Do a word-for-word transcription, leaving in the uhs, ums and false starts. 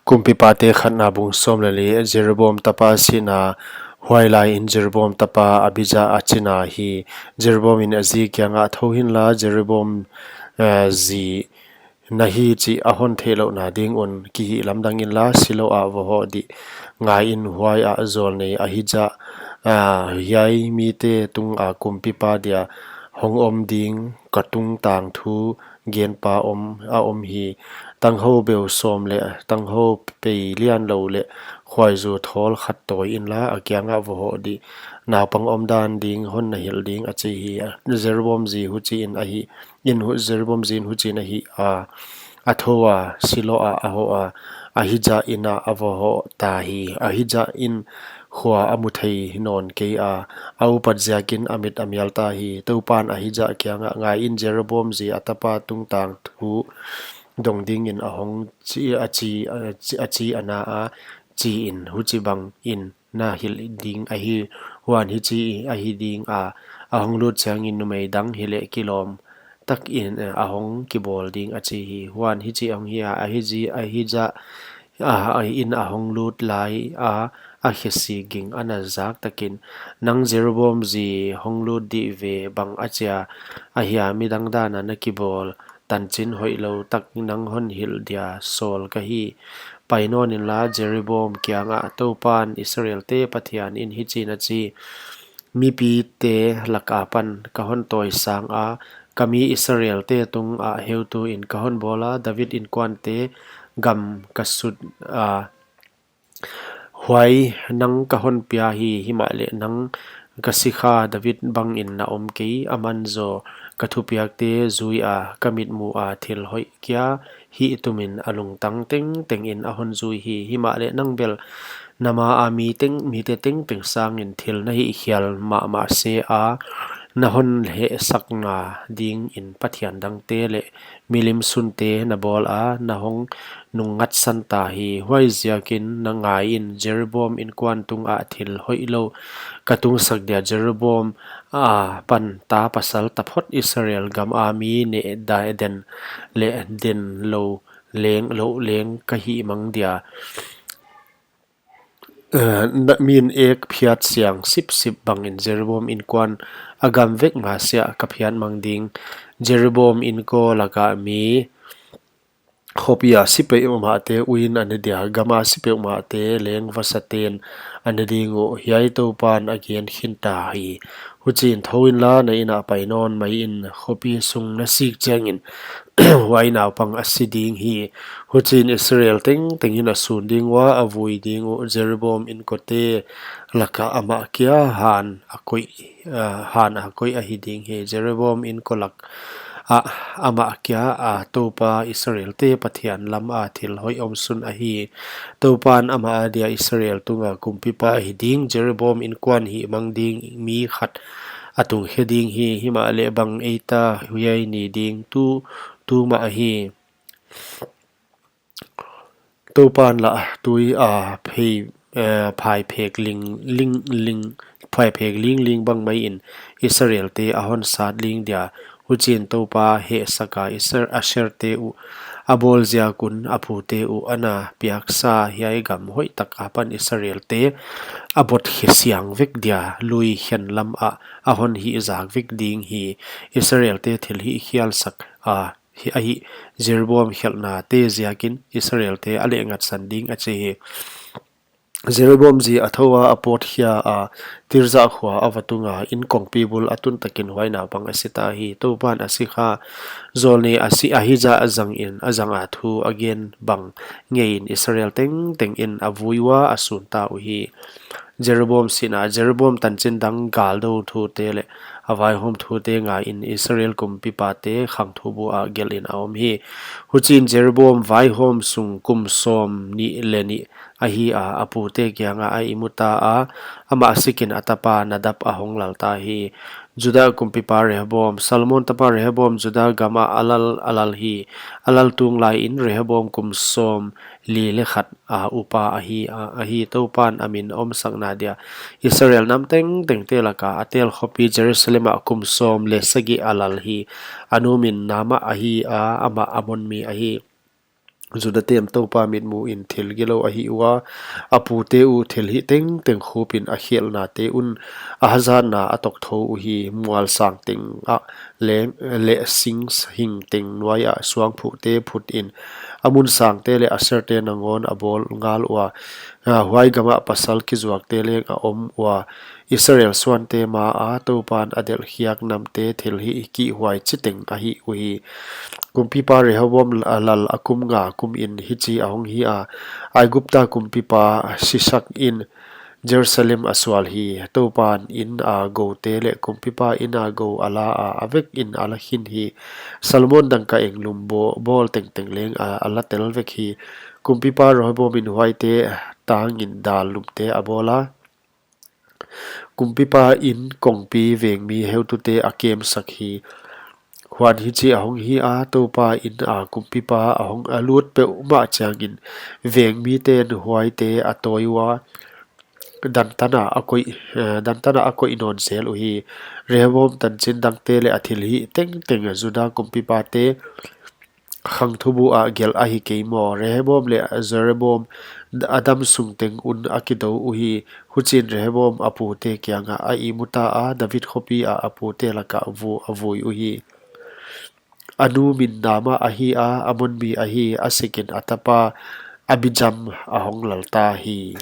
Kumpipate khatna bung sawm leh li. Jeroboam tapa sihna. Huailai in Jeroboam tapa Abija a china hi. Jeroboam in a zi kiangah, thou hinla, Jeroboam, eh, zi na hi chih a hon theihlouhna ding un kihihlamdang inla, Silo ah va hoh dih. Ngai in, huai ah zawlnei Ahija, ah, hiai mite tunga kumpipa dia hong om ding ka tungtang thu genpa om, a om hi. Tanghou beu sawm leh tanghou pei lianlou leh khuaizu thawl khat tawi inla, a kiangah va hoh dih. Naupang omdan ding hon na hilh ding, a chi hi. Jeroboam zi huchiin ahi, in hu-, Jeroboam zi in huchiin ahi a, a thou a, Silo ah a hoh a, Ahija in ah a va hoh ta hi. Ahija in khua a mu thei nawn kei a, a upat ziakin a mit a mial ta hi. Toupan Ahija kiangah, ngai in, Jeroboam zi a tapa tungtang thu dong dingin a hong chi, a chi, a chi, a chi ana a, chi in, huchibangin na hilh ding ahi. Huan hichi ahi ding a, a hong lut chiangin numei dang hileh kilawm takin, eh, a hong kibawl ding, a chi hi. Huan hichi hong hi a, Ahija, Ahija, ah, in a hong lut lai a, a khesik ging ana zak takin, nang Jeroboam zi hong lut dih ve, bang achia ahia, midang dana na kibawl tanchin hoihlou tak nang hon hilh dia sawl ka hi. Pai nawn inla, Jeroboam kiangah, Toupan, Israelte Pathian in hichiin a chi, mipite laka pan ka hon tawisang a, ka mi Israelte tungah heutu in ka hon bawl a, David inkuante gam ka sut a, huai nang ka hon pia hi. Himahleh nang ka sikha David bangin na om kei, aman zaw ka thupiakte zui a, ka mitmuh a thil hoih kia hih tumin a lungtang tengtengin a hon zui hi. Himahleh nang bel na ma a mi teng, mite tengteng sangin thil na hihkhial mahmah se a, na hon hehsakna dingin pathian dangte leh milim sunte na bawl a, na hong nungngatsan ta hi. Huaiziakin na ngai in, Jeroboam inkuan tungah thil hoihlou ka tungsak dia, Jeroboam a pan ta pasal taphot Israel gama mi neh dai den leh den lou leng, lou leng ka hihmang dia. Eh, na min ek phiat siang sipsip bangin Jeroboam inkuan a gam vek masiah ka phiatmang ding. Jeroboam inko laka mi khopi a si peuhmahte uin a ne dia, gama si peuhmahte leng vasaten a ne ding uh, hiai Toupan a gen khin ta hi. Huchiin thou inla, na ina pai nawn mai in, khopi sung na sik chiangin huai naupang a si ding hi. Huchiin Israel tengtengin a sun ding ua, a vui ding uh, Jeroboam inkote laka amah kia han a koih, ah, han a koih ahi ding hi. Jeroboam inko lak ah amah kia a Toupa Israelte Pathian lama thil hoih omsun ahi. Toupan amah adia Israel tunga kumpipa hi ding, Jeroboam inkuan hihmang ding mi khat a tungkhe ding hi. Himahleh bang eita huai ni ding, tu, tu mah hi. Toupan lah tui a phei, eh, phaiphek ling, ling, ling, phaiphek lingling bang maiin Israelte a hon sat ling dia. Huchiin Toupa hehsaka Isar-, Asherte uh a bawl ziak un a pute uh ana piaksa hiai gam hoihtak apan Israelte a bot khe siang vek dia, lui khen lama a hon hihzak vek ding hi. Israelte thil hihkhialsak a hi, ahi, Jeroboam khelhnate ziakin Israelte a lehngatsan ding, a chi hi. Jeroboam zi a thou a, a pawtkhia a, Tirza khua a va tung a, in kongpi bul a tun takin huai naupang a si ta hi. Toupan a sikha zawlnei a si Ahija a zangin, a zanga thu a gen bang ngeiin Israel tengtengin a vui ua, a sun ta uhi. Jeroboam sihna. Jeroboam tanchin dang galdou thute leh a vaihawm thute ngaiin Israel kumpipate khangthu bu ah gelhin a om hi. Huchiin Jeroboam vaihawm sung kum sawmnih leh nih ahi a, a pute kianga a imu ta a, amah sikin a tapa Nadab a hong lal ta hi. Juda kumpipa Rehoboam. Solomon tapa Rehoboam Juda gama a lal, a lal hi. A lal tung laiin Rehoboam kum sawmli leh khat a upa ahi a, ahi. Toupan a min omsakna dia Israel nam tengtengte laka a tel khopi Jerusalem ah kum sawm leh sagih a lal hi. A nu min Naama ahi a, amah Ammon mi ahi. Judate in Toupa mitmuhin thil gilou a hih ua, a pute uh thilhih tengteng khupin a khelhnate un a hazatna a tokthou uhi. Mual sang tengah leh sing hing teng nuaiah suangphuhte phutin, a mun sangte leh Aserte nangawn a bawl ngal ua, huai gamah pasal kizuakte leng a om ua, Israel suante maa Toupan a delhkhiak namte thilhih kihhuai chiteng a hih uhi. Kumpipa Rehoboam lal a kum nga kumin hichi a hong hi a, Aigupta kumpipa Sisak in Jerusalem a sual hi. Toupan ina goute leh kumpipa ina gou a la a, a vekin a la khin hi. Solomon dangkaeng lum bawl tengteng leng a la tel vek hi. Kumpipa Rehoboam in huaite tangin dal lumte a bawl a, kumpipa in kongpi vengmi heutute a kemsak hi. Huan hichi a hong hi a, Toupa ina kumpipa a hong a lut peuhmah chiangin vengmiten huaite a tawi ua, dantan a a koih nawn zel uhi. Rehoboam tanchin dangte leh a thilhih tengteng Juda kumpipate khangthubu ah gelh ahi kei maw? Rehoboam leh Jeroboam a damsung teng un a kidou uhi. Huchiin Rehoboam a pute kiangah a ihmu ta a, David khopi ah a pute lakah a vui uhi. A nu min Naamah ahi a, Ammon mi ahi. A sekin a tapa Abijam a hong lalta hi.